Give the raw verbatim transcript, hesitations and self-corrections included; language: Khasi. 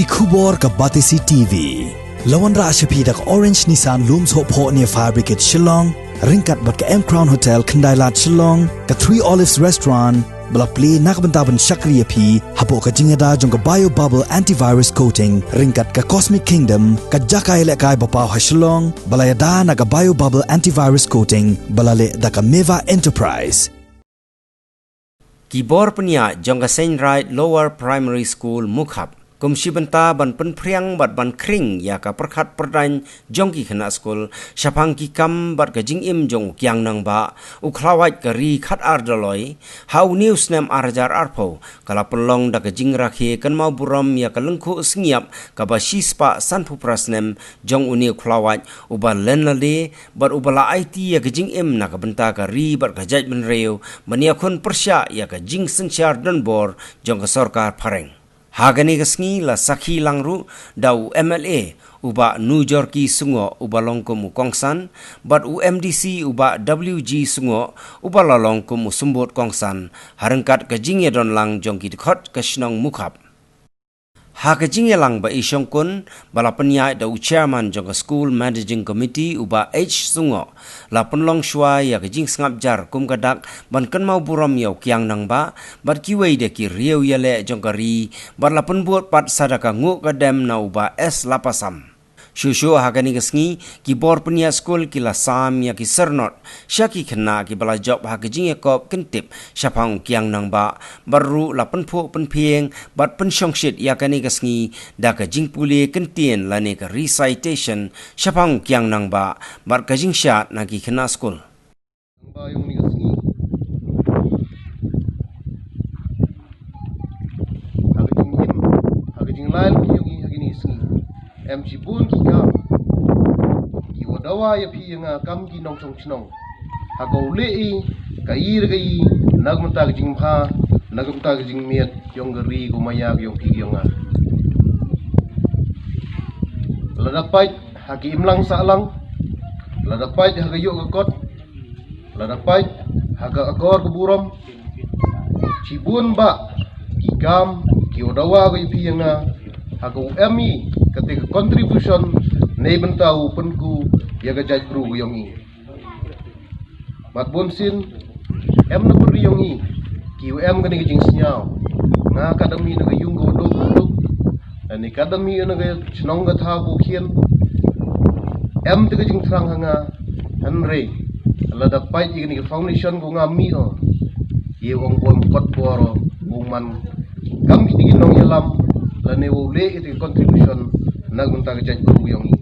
Ki khubor ka Batesi T V. La wanrah sha phi da ka Orange Nissan Lum Sohphoh near Fire Brigade Shillong, ryngkat bad ka M Crown Hotel Khyndailad Shillong, ka Three Olives Restaurant, ba la plie na ka bynta ban shakri ïa phi hapoh ka jingïada jong ka Bio Bubble Antivirus Coating, ryngkat ka Cosmic Kingdom, ka jaka ïalehkai ba paw ha Shillong, ba la ïada na ka Bio Bubble Antivirus Coating, ba la leh da ka Meva Enterprise. Ki bor pynïaid jong ka Saint Wright Lower Primary School Mukhap kum shi bynta ban pynphriang bad ban khring ïa ka pyrkhat pyrdaiñ jong ki khynnah skul shaphang ki kam bad ka jingim jong u Kiang Nangbah, u khlawait ka ri khatar doloi, ha une u snem ar hajar arphew, ka la pynlong da ka jingrakhe kynmaw burom ïa ka lyngkhuh sngi ïap kaba shispah sanphew phra snem jong une u khlawait uba len lade bad uba la aiti ïa ka jingim na ka bynta ka ri bad ka jaitbynriew, ban ïakhun pyrshah ïa ka jingsynshar donbor jong ka sorkar phareng. Ha kane ka sngi la sakhi lang ruh da u M L A u Bah Nujorki Sungoh uba long kum u kongsan, bad u M D C u Bah W G Sungoh uba la long kum u symbud kongsan, ha ryngkat ka jingïadon lang jong ki dkhot ka shnong Mukhap. Ha ka jingïalang ba i shongkun, ba la pynïaid da u chairman jong ka School Managing Committee u Bah H Sungoh, la pynlong shuwa ïa ka jingsngap jar kum ka dak ban kynmaw burom ïa u Kiang Nangbah bad kiwei de ki riew ïaleh jong ka ri, bad la pynbud pat sa da ka nguh ka dem na u Bah S Lapasam. Shuh shuh ha kane ka sngi, ki bor pynïaid skul ki la sam ïa ki syrnod sha ki khynnah kiba la jop ha ka jingïakop kyntip shaphang u Kiang Nangbah, bad ruh la pynphuh pynphieng bad pynshongshit ïa kane ka sngi da ka jingpule kyntien lane ka recitation shaphang u Kiang Nangbah bad ka jingshad na ki khynnah skul. Ba ïong ni ka sngi. Ha ka jingim, ha ka jinglai lynti ïong i ha kine ki sngi. Em shibun ki kam kiwa dawa ïa phi ïa nga kam ki nongshong shnong. Ha ka u leh i ka i da ka i na ka bynta ka jingbha, na ka bynta ka jingmiat ïong ka ri ka maya ka ïong phi ïong nga. Lada pait ha ki imlang sahlang, lada pait ha ka ïoh ka kot, lada pait ha ka akor ka burom, shibun bah ki kam kiwa dawa ka ïa phi ïa nga, ha ka u em i kata ka contribution na bynta u pynku ïa ka jaitbru ka ïong i. Bad bun sien em na pyrdi ïong i kiwa em kane ka jingsngew, nga ka da mih na ka ïung ka wa duk duk, lane ka da mih na ka shnong ka thaw ka wa khian. Em te ka jingthrang ha nga, hynrei lada pait ïa kane ka foundation ka wa nga mih o, ïa u ong bor kot bor o, u man kam kiti ki nongïalam, lane u leh ïa kata ka contribution na ka bynta ka jaitbru ïong i.